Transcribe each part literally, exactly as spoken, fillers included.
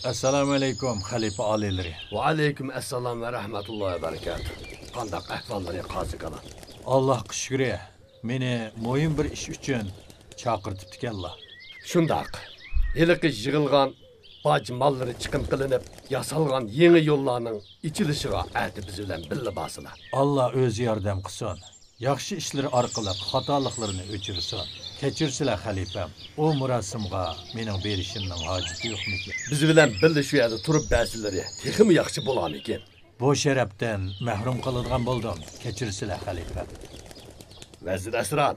ئەسسالامۇئەلەيكۇم، خەلىپە ئالىيلىرى. ۋەئەلەيكۇم ئەسسالام ۋە رەھمەتۇللاھى ۋە بەرىكاتۇھ. قانداق ئەھۋاللىرى، قازى كالان؟ ئاللاھقا شۈكرى، مېنى مۇھىم بىر ئىش ئۈچۈن چاقىرتىپتىكەنلا. شۇنداق. ھېلىقى يىغىلغان باج ماللىرى چىقىم قىلىنىپ، ياسالغان يېڭى يوللارنىڭ ئېچىلىشىغا ئەتە بىز بىلەن بىللە بارسىلا. ئاللا ئۆزى ياردەم قىلسۇن. ياخشى ئىشلىرى ئارقىلىق خاتالىقلىرىنى ئۆچۈرسۇن. كەچۈرسىلە، خەلىپەم. ئۇ مۇراسىمغا مېنىڭ بېرىشىمنىڭ ھاجىتى يوقمىكىن؟ بىز بىلەن بىللە شۇ يەردە تۇرۇپ بەرسىلىرى تېخىمۇ ياخشى بولارمىكىن؟ بۇ شەرەپتىن مەھرۇم قالىدىغان بولدۇم. كەچۈرسىلە، خەلىپەم. ۋەزىر ئەسران،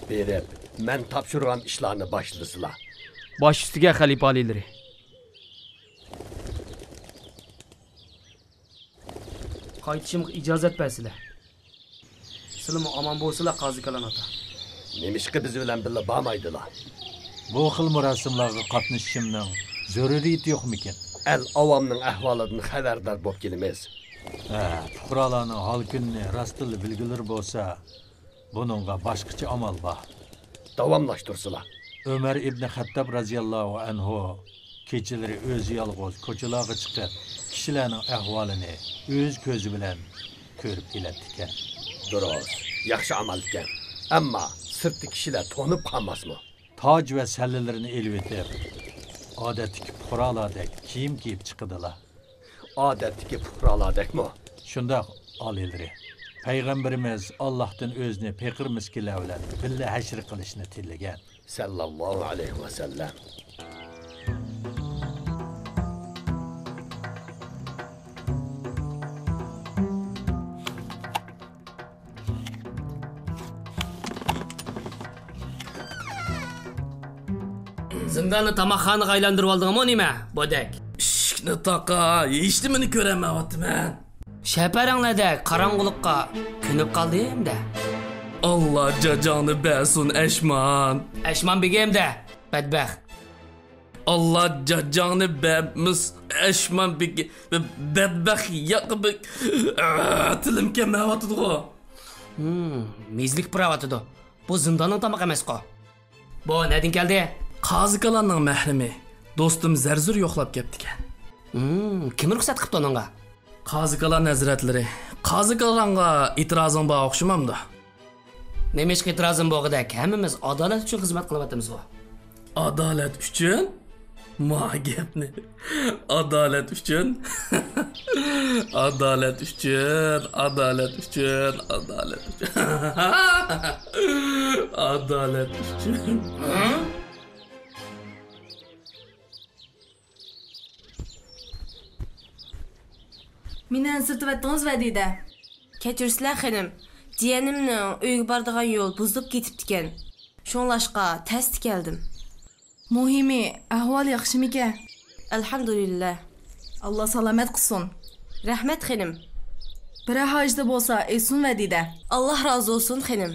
بېرىپ، مەن تاپشۇرغان ئىشلارنى باشلىسىلا. باش ئۈستىگە، خەلىپە ئالىيلىرى. قايتىشىمغا ئىجازەت بەرسىلە. سىلىمۇ ئامان بولسىلا، قازى كالان ئاتا. نېمىشقا بىز بىلەن بىللە بارمايدىلا؟ بۇ خىل مۇراسىملارغا قاتنىشىشىمنىڭ زۆرۈرىيىتى يوقمىكىن؟ ئەل ئاۋامنىڭ ئەھۋالىدىن خەۋەردار بولۇپ كېلىمىز. ھە، پۇقرالارنىڭ ھال-كۈنىنى راستتىنلا بىلگۈلىرى بولسا، بۇنىڭغا باشقىچە ئامال بار. داۋاملاشتۇرسىلا. ئۆمەر ئىبنى خەتتاب رازىياللاھۇ ئەنھۇ كېچىلىرى ئۆزى يالغۇز كوچىلارغا چىقىپ، كىشىلەرنىڭ ئەھۋالىنى ئۆز كۆزى بىلەن كۆرۈپ كېلەتتىكەن. دۇرۇس، ياخشى ئامال ئىكەن. ئەمما سىرتتىكى كىشىلەر تونۇپ قالماسمۇ؟ تاج ۋە سەللىلىرىنى ئېلىۋېتىپ، ئادەتتىكى پۇقرالادەك كىيىم كىيىپ چىقىدىلا. ئادەتتىكى پۇقرالادەكمۇ؟ شۇنداق، ئالىيلىرى. پەيغەمبىرىمىز ئاللاھتىن ئۆزىنى پېقىر-مىسكىنلەر بىلەن بىللە ھەشر قىلىشنى تىلىگەن. سەللەللاھۇ ئەلەيھى ۋەسەللەم. زىنداننى تاماقخانىغا ئايلاندۇرۇۋالدىڭمۇ نېمە، بودەك؟ ئىشىكنى تاقا، ھېچنېمىنى كۆرەلمەيۋاتىمەن. شەپەرەڭلەردەك قاراڭغۇلۇققا كۆنۈپ قالدىم-دە. ئاللا جاجاڭنى بەرسۇن، ئەشمان. ئەشمان بېگىم-دە، بەدبەخت. ئاللا جاجاڭنى بەرمىس، ئەشمان بېگى، بەدبەخت ياقا بېگ. تىلىم كەلمەيۋاتىدىغۇ. ھىم، مېزىلىك پۇراۋاتىدۇ. بۇ زىنداننىڭ تامىقى ئەمەسقۇ. بۇ نەدىن كەلدى؟ قازى كالاننىڭ مەھرىمى، دوستۇم زەرزۇر يوقلاپ كەپتىكەن. ھىم، كىم رۇخسەت قىپتۇ ئۇنىڭغا؟ قازى كالان ھەزرەتلىرى. قازى كالانغا ئېتىرازىڭ بار ئوخشىمامدۇ؟ نېمىشقا ئېتىرازىم بولغۇدەك؟ ھەممىمىز ئادالەت ئۈچۈن خىزمەت قىلىۋاتىمىزغۇ. ئادالەت ئۈچۈن؟ ما گەپنى. ئادالەت ئۈچۈن. ئادالەت ئۈچۈن، ئادالەت ئۈچۈن، ئادالەت ئۈچۈن. ئادالەت ئۈچۈن. مېنى ئەنسىرىتىۋەتتىڭىز، ۋەدىدە. كەچۈرسىلە، خېنىم. جىيەنىمنىڭ ئۆيىگە بارىدىغان يول بۇزۇلۇپ كېتىپتىكەن. شۇڭلاشقا تەستە كەلدىم. مۇھىمى، ئەھۋال ياخشىمىكەن؟ ئەلھەمدۇلىللا. ئاللا سالامەت قىلسۇن. رەھمەت، خېنىم. بىرەر ھاجىتى بولسا ئېيتسۇن، ۋەدىدە. ئاللا رازى بولسۇن، خېنىم.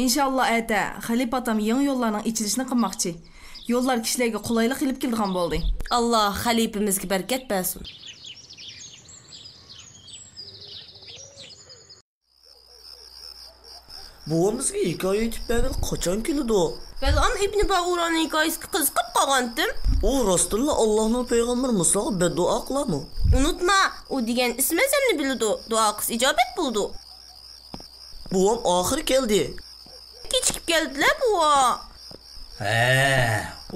ئىنشائاللا، ئەتە خەلىپە ئاتام يېڭى يوللارنىڭ ئېچىلىشىنى قىلماقچى. يوللار كىشىلەرگە قولايلىق ئېلىپ كېلىدىغان بولدى. ئاللا خەلىپىمىزگە بەرىكەت بەرسۇن. بوۋام بىزگە ھېكايە ئېيتىپ بەرگىلى قاچان كېلىدۇ؟ بەلئام ئىبنى بائۇرانىڭ ھېكايىسىگە قىزىقىپ قالغانتىم. ئۇ راستتىنلا ئاللاھنىڭ پەيغەمبىرى مۇساغا بەددۇئا قىلامۇ؟ ئۇنتۇما، ئۇ دېگەن ئىسمى ئەزەمنى بىلىدۇ، دۇئا قىلسا ئىجابەت بولىدۇ. بوۋام ئاخىرى كەلدى. كېچىكىپ كەلدىلە، بوۋا. ھە،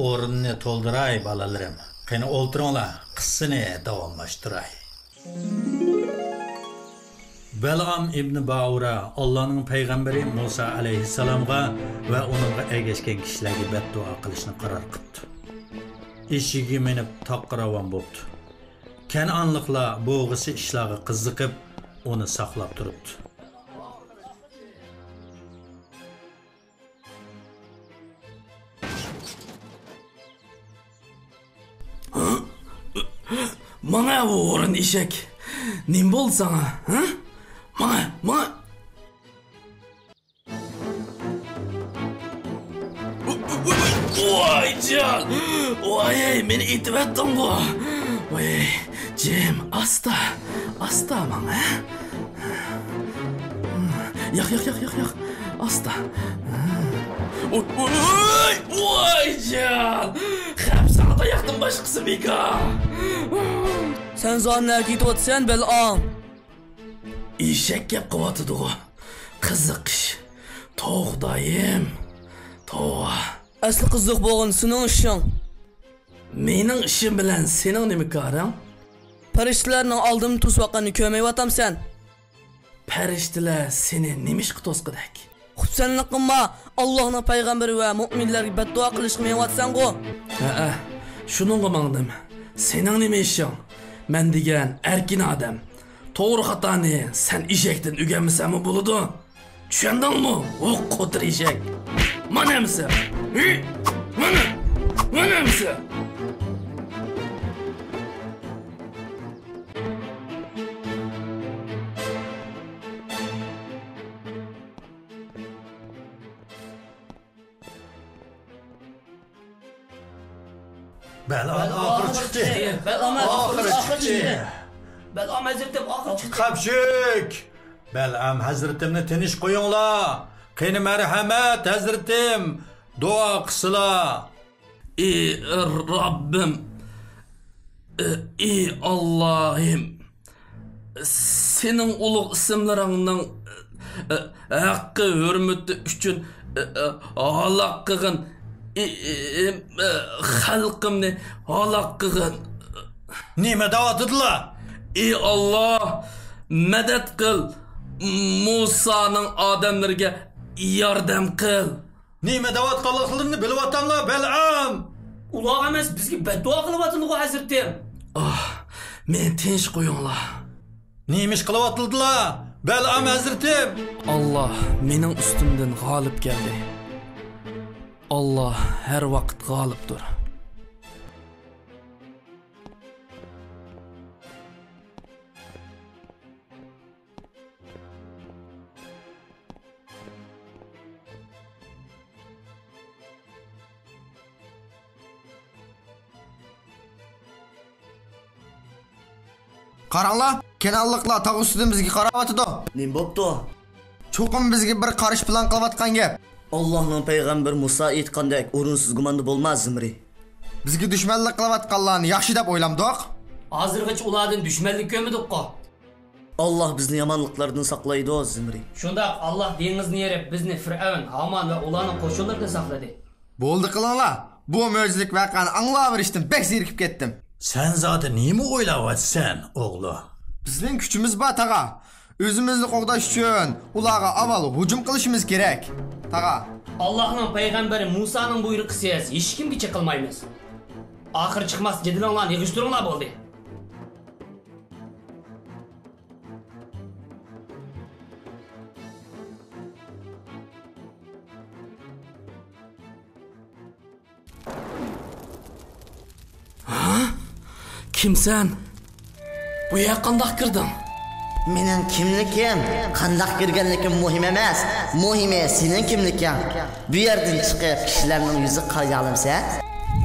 ئورۇننى تولدۇراي، بالىلىرىم. قېنى، ئولتۇرۇڭلار، قىسسىنى داۋاملاشتۇراي. بەلئام ئىبنى باۋۇرا ئاللانىڭ پەيغەمبىرى مۇسا ئەلەيھىسسالامغا ۋە ئۇنىڭغا ئەگەشكەن كىشىلەرگە بەددۇئا قىلىشنى قارار قىپتۇ. ئېشىكىگە مىنىپ تاغقا راۋان بوپتۇ. كەنئانلىقلار بوغىسى ئىشلارغا قىزىقىپ، ئۇنى ساقلاپ تۇرۇپتۇ. ماڭە، ئۇ ھورۇن ئېشەك! نېمە بولدى ساڭا، ھە؟ ماڭە، ماڭە! ۋايجان! ۋاي، مېنى ئېتىۋەتتىڭغۇ! ۋاي، جىم، ئاستا، ئاستا ماڭە. ياق، ياق، ياق، ياق، ياق. ئاستا. ۋوي، ۋوي، ۋوي، جان! خەپ ساڭا تاياقتىن باشقىسى بىكار. سەن زادى نەگە كېتىۋاتىسەن، بەلئام؟ ئېشەك گەپ قىلىۋاتىدىغۇ. قىزىق ئىش. توۋا خۇدايىم. توۋا. ئەسلى قىزىق بولغىنى سېنىڭ ئىشىڭ. مېنىڭ ئىشىم بىلەن سېنىڭ نېمە كارىڭ؟ پەرىشتىلەرنىڭ ئالدىمدا توسۇۋاتقىنىنى كۆرمەيۋاتامسەن؟ پەرىشتىلەر سېنى نېمىشقا توسقۇدەك؟ خۇپسەنلىك قىلما، ئاللاھنىڭ پەيغەمبىرى ۋە مۆمىنلەرگە بەددۇئا قىلىشقا مېڭىۋاتىسەنغۇ؟ ھەئە، شۇنىڭغا ماڭدىم. سېنىڭ نېمە ئىشىڭ؟ مەن دېگەن ئەركىن ئادەم. توغرا خاتانى سەن ئېشەكتىن ئۆگەنمىسەڭمۇ بولىدۇ. چۈشەندىڭمۇ؟ ھوق قوتۇر ئېشەك. مانا ئەمسە. ھى! مانا! مانا ئەمسە. بەلئام ئاخىرى چىقتى. بەلئام ئاخىرى چىقتى. بەلئام ھەزرىتىم ئاخىرى چىقتى. قاپشىك! بەلئام ھەزرىتىمنى تىنچ قويۇڭلار. قېنى مەرھەمەت ھەزرىتىم، دۇئا قىلسىلا. ئى رەببىم، ئى ئاللاھىم، سېنىڭ ئۇلۇغ ئىسىملىرىڭنىڭ ھەققى ھۆرمىتى ئۈچۈن ھالاك قىلغىن، خەلقىمنى ھالاك قىلغىن. نېمە دەۋاتىدىلا؟ ئى ئاللا، مەدەت قىل، مۇسانىڭ ئادەملىرىگە ياردەم قىل. نېمە دەۋاتقانلىقلىرىنى بىلىۋاتاملا، بەلئام! ئۇلار ئەمەس، بىزگە بەددۇئا قىلىۋاتىدىغۇ، ھەزرىتىم. ئاھ، مېنى تىنچ قويۇڭلار. نېمە ئىش قىلىۋاتىدىلا، بەلئام ھەزرىتىم؟ ئاللا مېنىڭ ئۈستۈمدىن غالىب كەلدى. ئاللا ھەر ۋاقىت غالىبتۇر. قاراڭلار، كەنئانلىقلار تاغ ئۈستىدىن بىزگە قاراۋاتىدۇ. نېمە بوپتۇ؟ چوقۇم بىزگە بىر قارشى پىلان قىلىۋاتقان گەپ. ئاللاھنىڭ پەيغەمبىرى مۇسا ئېيتقاندەك ئورۇنسىز گۇماندا بولما، زىمرى. بىزگە دۈشمەنلىك قىلىۋاتقانلارنى ياخشى دەپ ئويلامدۇق؟ ھازىرغىچە ئۇلاردىن دۈشمەنلىك كۆرمىدۇققۇ؟ ئاللاھ بىزنى يامانلىقلاردىن ساقلايدۇ، زىمرى. شۇنداق، ئاللاھ دېڭىزنى يېرىپ، بىزنى فىرئەۋن، ھامان ۋە ئۇلارنىڭ قوشۇنلىرىدىن ساقلىدى. بولدى قىلىڭلار، بۇ مۆجىزىلىك ۋەقەنى ئاڭلاۋېرىشتىن بەك زېرىكىپ كەتتىم. سەن زادى نېمە ئويلاۋاتىسەن، ئوغلۇم؟ بىزنىڭ كۈچىمىز بار، تاغا. ئۆزىمىزنى قوغداش ئۈچۈن ئۇلارغا ئاۋۋال ھۇجۇم قىلىشىمىز كېرەك، تاغا. ئاللاھنىڭ پەيغەمبىرى مۇسانىڭ بۇيرۇقىسىز ھېچكىمگە چېقىلمايمىز. ئاخىرى چىقماس جېدىلىڭلارنى يىغىشتۇرۇڭلار، بولدى. ھە؟ كىمسەن؟ بۇ يەرگە قانداق كىردىڭ؟ مېنىڭ كىملىكىم، قانداق كىرگەنلىكىم مۇھىم ئەمەس. مۇھىمى سېنىڭ كىملىكىڭ. بۇ يەردىن چىقىپ كىشىلەرنىڭ يۈزىگە قارىيالامسەن؟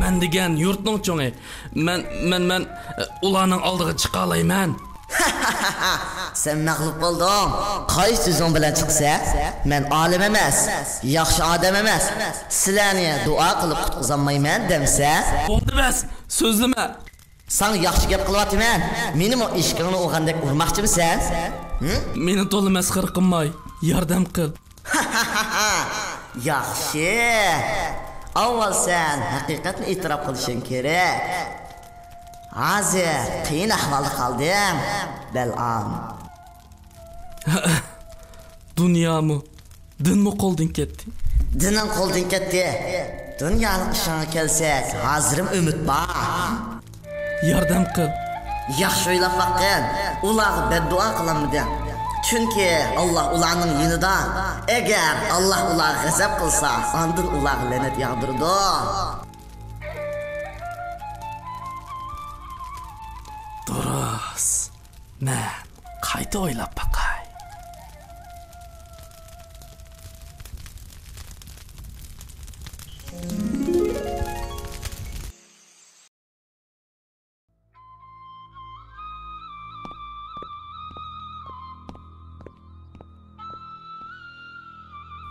مەن دېگەن يۇرتنىڭ چوڭى. مەن، مەن، مەن، ئۇلارنىڭ ئالدىغا چىقالايمەن. سەن مەغلۇپ بولدۇڭ. قايسى سۆزۈڭ بىلەن چىقىسەن؟ مەن ئالىم ئەمەس، ياخشى ئادەم ئەمەس. سىلەرنى دۇئا قىلىپ قۇتقۇزالمايمەن دەمسەن؟ بولدى بەس، سۆزلىمە. ساڭا ياخشى گەپ قىلىۋاتىمەن. مېنىمۇ ئېشىكىڭنى ئۇرغاندەك ئۇرماقچىمىسەن؟ ھە؟ مېنى تولا مەسخىرە قىلماي، ياردەم قىل. ياخشى. ئاۋۋال سەن ھەقىقەتنى ئېتىراپ قىلىشىڭ كېرەك. ھازىر قىيىن ئەھۋالدا قالدىڭ، بەلئام. دۇنيامۇ، دىنمۇ قولدىن كەتتى. دىنىڭ قولدىن كەتتى. دۇنيالىق ئىشىڭغا كەلسەك، ھازىرمۇ ئۈمىد بار. ياردەم قىل. ياخشى ئويلاپ باققىن، ئۇلارغا بەددۇئا قىلالمىدىڭ. چۈنكى ئاللاھ ئۇلارنىڭ يېنىدا. ئەگەر ئاللاھ ئۇلارغا غەزەپ قىلسا، ئاندىن ئۇلارغا لەنەت ياغدۇرىدۇ. دۇرۇس. مەن قايتا ئويلاپ باقاي.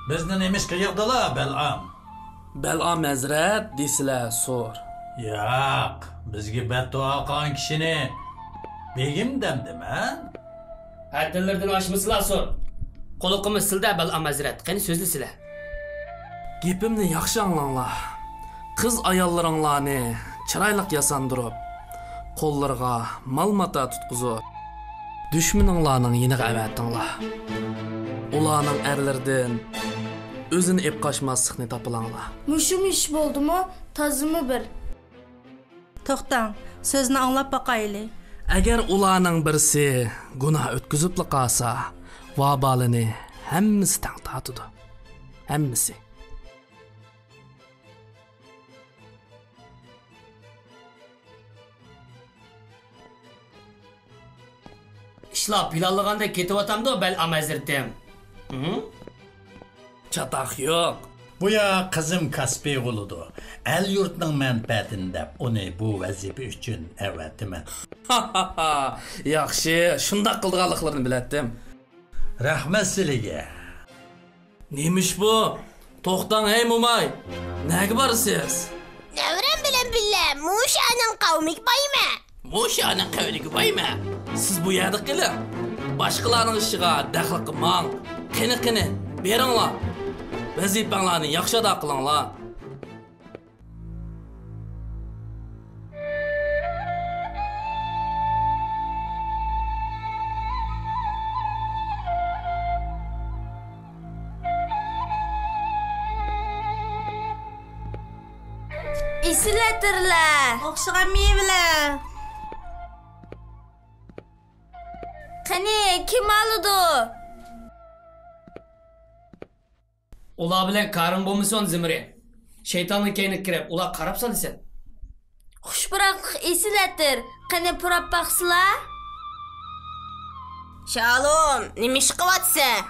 بىزنى نېمىشقا يىغدىلا، بەلئام؟ بەلئام ھەزرەت دېسىلە سور. ياق، بىزگە بەددۇئا قىلغان كىشىنى بېگىم دەمدىمەن. ھەددىلىرىدىن ئاشمىسىلا سور. قۇلىقىمىز سىلدە، بەلئام ھەزرەت، قېنى سۆزلىسىلە. گېپىمنى ياخشى ئاڭلاڭلار. قىز-ئاياللىرىڭلارنى چىرايلىق ياساندۇرۇپ، قوللىرىغا مال-ماتا تۇتقۇزۇپ، دۈشمىنىڭلارنىڭ يېنىغا ئەۋەتىڭلار. ئۇلارنىڭ ئەرلىرىدىن ئۆزىنى ئېپ قاچماسلىقنى تاپىلاڭلار. مۇشۇمۇ ئىش بولدىمۇ؟ تازىمۇ بىر. توختاڭ، سۆزنى ئاڭلاپ باقايلى. ئەگەر ئۇلارنىڭ بىرسى گۇناھ ئۆتكۈزۈپلا قالسا، ۋابالىنى ھەممىسى تەڭ تارتىدۇ. ھەممىسى. ئىشلار پىلانلىغاندەك كېتىۋاتامدۇ، بەلئام ھەزرىتىم؟ ھە؟ چاتاق يوق. بۇ يا قىزىم كاسپى بولىدۇ. ئەل-يۇرتنىڭ مەنپەئەتىنى دەپ ئۇنى بۇ ۋەزىپە ئۈچۈن ئەۋەتىمەن. ياخشى، شۇنداق قىلىدىغانلىقلىرىنى بىلەتتىم. رەھمەت سىلىگە. نېمە ئىش بۇ؟ توختاڭ، ھەي موماي! نەگە بارىسىز؟ نەۋرەم بىلەن بىللە مۇشۇ ئانىڭ قەۋمىگە بايمەن. مۇشۇ ئانىڭ قەۋمىگە بايمەن. سىز بۇ يەردە قېلىڭ. باشقىلارنىڭ ئىشىغا دەخلى قىلماڭ. قېنى، قېنى، بېرىڭلار. ۋەزىپەڭلارنى ياخشى ئادا قىلىڭلار. ئېسىل ئەتىرلەر، ئوخشىغان مېۋىلەر. قېنى، كىم ئالىدۇ؟ ئۇلار بىلەن كارىڭ بولمىسۇن، زىمرى. شەيتاننىڭ كەينىگە كىرىپ، ئۇلارغا قاراپ سالىسەن. خۇش پۇراقلىق ئېسىل ئەتىر. قېنى، پۇراپ باقسىلا. شالۇم، نېمە ئىش قىلىۋاتىسەن؟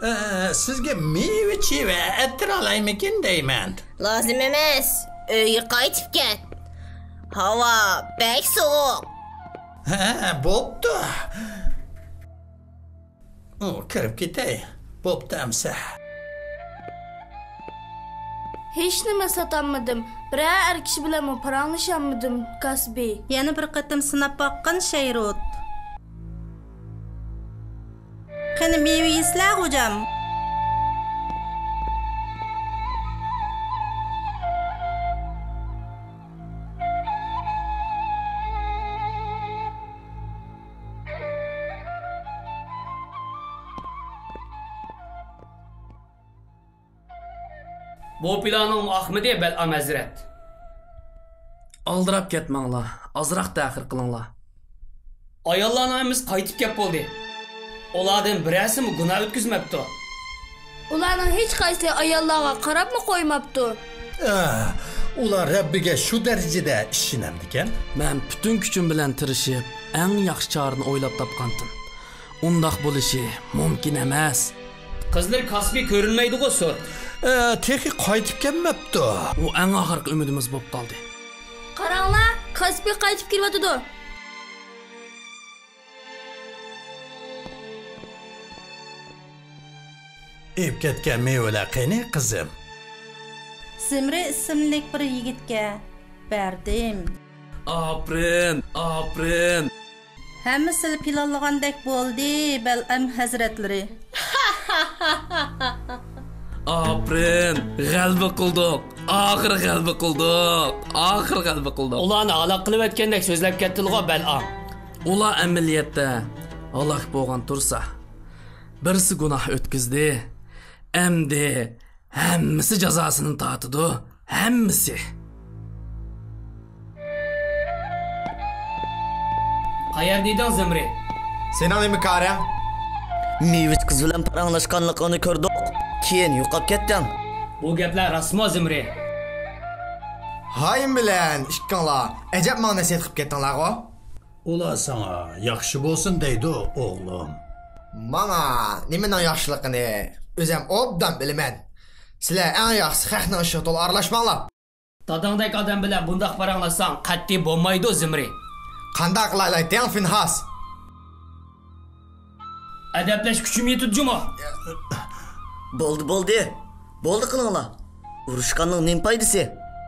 ئە، سىزگە مېۋە-چېۋە ئەتىر ئالايمىكىن دەيمەن. لازىم ئەمەس. ئۆيگە قايتىپ كەت. ھاۋا بەك سوغۇق. ھە، بوپتۇ. ئۇ، كىرىپ كېتەي. بوپتۇ ئەمسە. ھېچنېمە ساتالمىدىم. بىرەر ئەر كىشى بىلەنمۇ پاراڭلىشالمىدىم، كاسبى. يەنە بىر قېتىم سىناپ باققىن، شەيرۇت. قېنى، مېۋە يېسىلە، غوجام. بۇ پىلانىڭمۇ ئاقمىدى، بەلئام ھەزرەت. ئالدىراپ كەتمەڭلار، ئازراق تەخىر قىلىڭلار. ئاياللارنىڭ ھەممىسى قايتىپ كەپ بولدى. ئۇلاردىن بىرەرسىمۇ گۇناھ ئۆتكۈزمەپتۇ. ئۇلارنىڭ ھېچقايسىسى ئاياللارغا قاراپمۇ قويماپتۇ. ئە، ئۇلار رەببىگە شۇ دەرىجىدە ئىشىنەمدىكەن؟ مەن پۈتۈن كۈچۈم بىلەن تىرىشىپ، ئەڭ ياخشى چارىنى ئويلاپ تاپقانتىم. ئۇنداق بولۇشى مۇمكىن ئەمەس. قىزلىرى كاسبى كۆرۈنمەيدىغۇ، سور. ئە، تېخى قايتىپ كەلمەپتۇ. ئۇ ئەڭ ئاخىرقى ئۈمىدىمىز بولۇپ قالدى. قاراڭلار، كاسبى قايتىپ كېلىۋاتىدۇ. ئېلىپ كەتكەن مېۋىلەر قېنى، قىزىم؟ زىمرى ئىسىملىك بىر يىگىتكە بەردىم. ئاپىرىن، ئاپىرىن! ھەممىسىلا پىلانلىغاندەك بولدى، بەلئام ھەزرەتلىرى. ئاپىرىن، غەلىبە قىلدۇق. ئاخىرى غەلىبە قىلدۇق. ئاخىرى غەلىبە قىلدۇق. ئۇلارنى ھالاك قىلىۋەتكەندەك سۆزلەپ كەتتىلىغۇ، بەلئام. ئۇلار ئەمەلىيەتتە ھالاك بولغان تۇرسا، بىرسى گۇناھ ئۆتكۈزدى، ئەمدى ھەممىسى جازاسىنى تارتىدۇ، ھەممىسى. قەيەردە ئىدىڭ، زىمرى؟ سېنىڭ نېمە كارىڭ؟ مېۋىچ قىز بىلەن پاراڭلاشقانلىقىڭنى كۆردۇق. كېيىن يوقاپ كەتتىڭ. بۇ گەپلەر راستمۇ، زىمرى؟ ھايىم بىلەن ئىككىڭلار ئەجەب ماڭا نەسىھەت قىلىپ كەتتىڭلارغۇ. ئۇلار ساڭا ياخشى بولسۇن دەيدۇ، ئوغلۇم. ماڭا نېمىنىڭ ياخشىلىقىنى ئۆزەم ئوبدان بىلىمەن. سىلەر ئەڭ ياخشىسى خەقنىڭ ئىشىغا تولا ئارىلاشماڭلار. داداڭدەك ئادەم بىلەن بۇنداق پاراڭلاشساڭ قەتئىي بولمايدۇ، زىمرى. قانداق قىلالايتتىڭ، فىنھاس؟ ئەدەپلەش كۈچۈم يېتىدۇ جۇمۇ. بولدى، بولدى. بولدى قىلىڭلار. ئۇرۇشقاننىڭ نېمە پايدىسى؟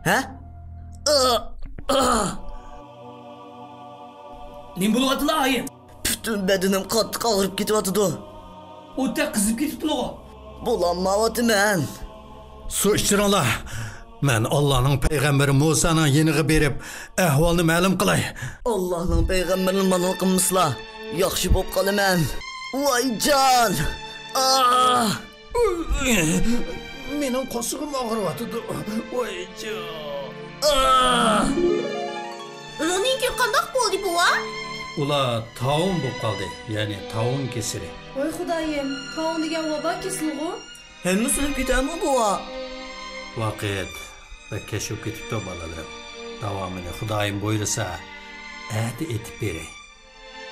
ھە؟ نېمە بولۇۋاتىدۇ، ئايىم؟ پۈتۈن بەدىنىم قاتتىق ئاغرىپ كېتىۋاتىدۇ. ئوتتەك قىزىپ كېتىپتىلىغۇ. بولالمايۋاتىمەن. سۇ ئىچۈرۈڭلار. مەن ئاللانىڭ پەيغەمبىرى مۇسانىڭ يېنىغا بېرىپ، ئەھۋالنى مەلۇم قىلاي. ئاللانىڭ پەيغەمبىرىنى مانا قىلمىسىلا، ياخشى بوپ قالىمەن. ۋايجان! ئاھ! مېنىڭ قورسىقىم ئاغرىۋاتىدۇ. ۋايجان! ئاھ! ئۇلارنىڭكى قانداق بولدى، بوۋا؟ ئۇلار تاۋۇن بولۇپ قالدى، يەنى تاۋۇن كېسىلى. ۋاي خۇدايىم، تاۋۇن دېگەن ۋابا كېسىلىغۇ. ھەممىسى ئۆلۈپ كېتەرمۇ، بوۋا؟ ۋاقىت بەك كەچ بولۇپ كېتىپتۇ، بالىلىرىم. داۋامىنى خۇدايىم بۇيرۇسا، ئەتە ئېيتىپ بېرەي.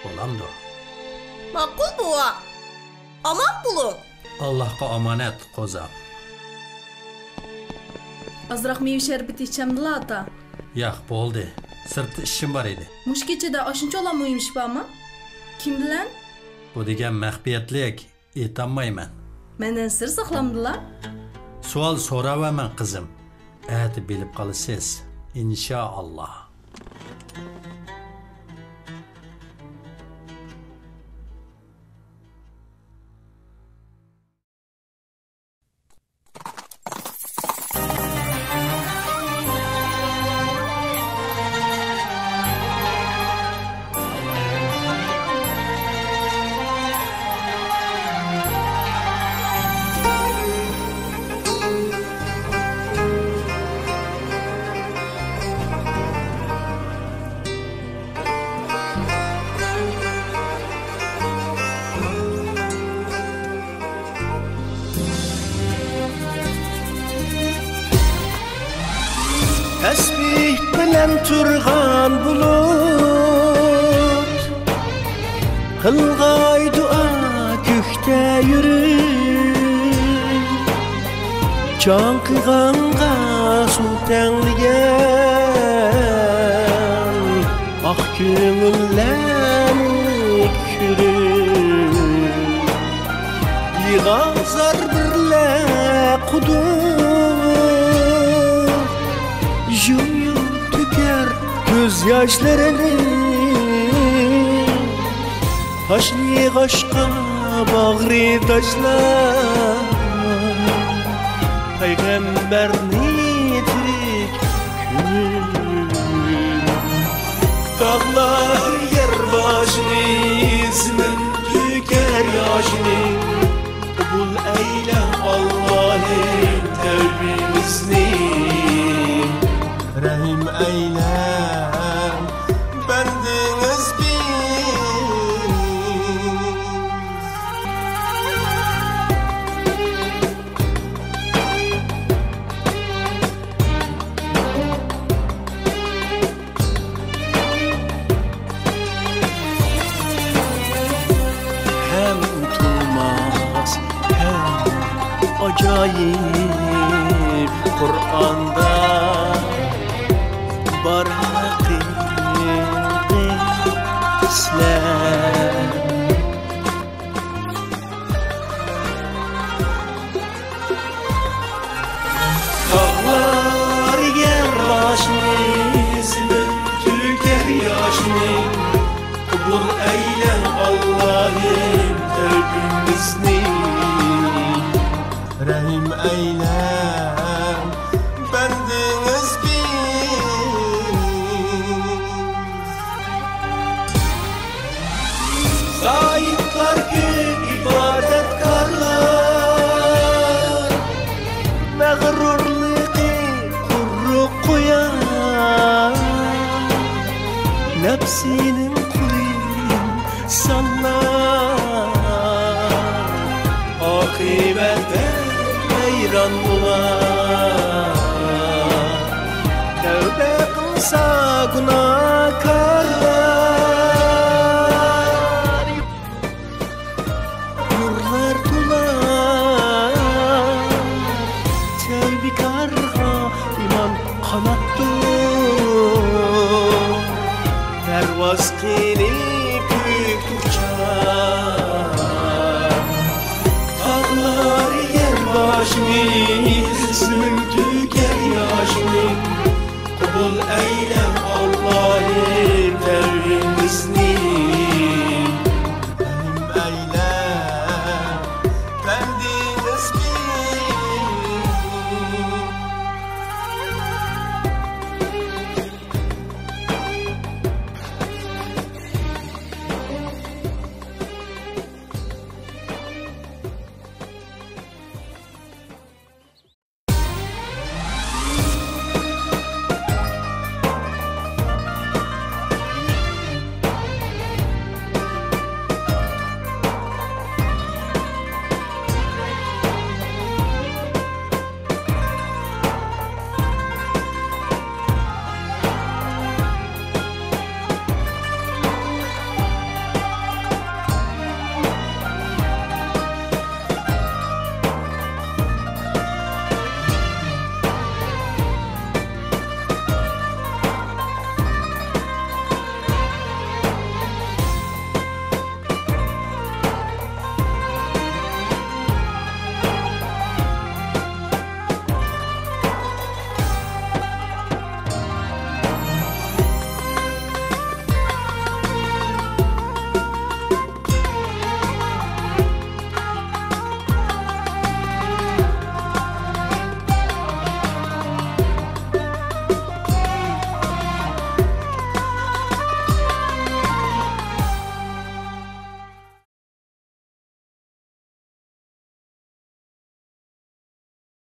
بولامدۇ؟ ماقۇل، بوۋا. ئامان بولۇڭ. ئاللاھقا ئامانەت، قوزام. ئازراق مېۋە شەربىتى ئىچەمدىلا، ئاتا؟ ياق، بولدى. سىرتتا ئىشىم بار ئىدى. مۇشۇ كېچىدە ئاشۇنچىۋالا مۇھىم ئىش بارمۇ؟ كىم بىلەن؟ بۇ دېگەن مەخپىيەتلىك. ئېيتالمايمەن. مەندىن سىر ساقلامدىلا؟ سوئال سوراۋەرمەڭ، قىزىم. ئەتە بىلىپ قالىسىز، ئىنشائاللا. تەسبىھ بىلەن تۇرغان بۇلۇت، قىلغاي دۇئا كۆكتە يۈرۈپ، چاڭقىغانغا سۇ تەڭلىگەن ئاق كۆڭۈللەرنى كۆرۈپ، يىغا زار بىرلە قۇدۇق، يۇم-يۇم تۆكەر كۆز ياشلىرىنى. تاشلىغاچقا باغرى تاشلاپ، پەيغەمبەرنى تىرىك كۆمۈپ. تاغلار يەر باشىنى، زېمىن تۆكەر ياشىنى، قوبۇل ئەيلە ئاللاھىم تەۋبىمىزنى. رەھىم ئەيلە بەندىڭىزگە. ھەم ئۇنتۇلماس، ھەم ئاجايىپ قۇرئاندا بار ھەقىقىي سۆزلەر. تاغلار يەر باشىنى، زېمىن تۆكەر ياشىنى، قوبۇل ئەيلە ئاللاھىم تەۋبىمىزنى. رەھىم ئەيلە بەندىڭىزگە. زاھىدلار كۆپ، ئىبادەتكارلار، مەغرۇرلۇقى قۇرۇق قويار، نەپسىنىڭ قۇلى ئىنسانلار، ئاقىۋەتتە ھەيران بولار. تەۋبە قىلسا گۇناھكارلار، نۇرلار تولار. تەۋبىكارغا ئىمان قاناتتۇر، پەرۋاز قىلىپ كۆككە ئۇچار. تاغلار يەر ئىسمىم تۆكەر ياشنى، قوبۇل ئەيلە ئاللاھىم.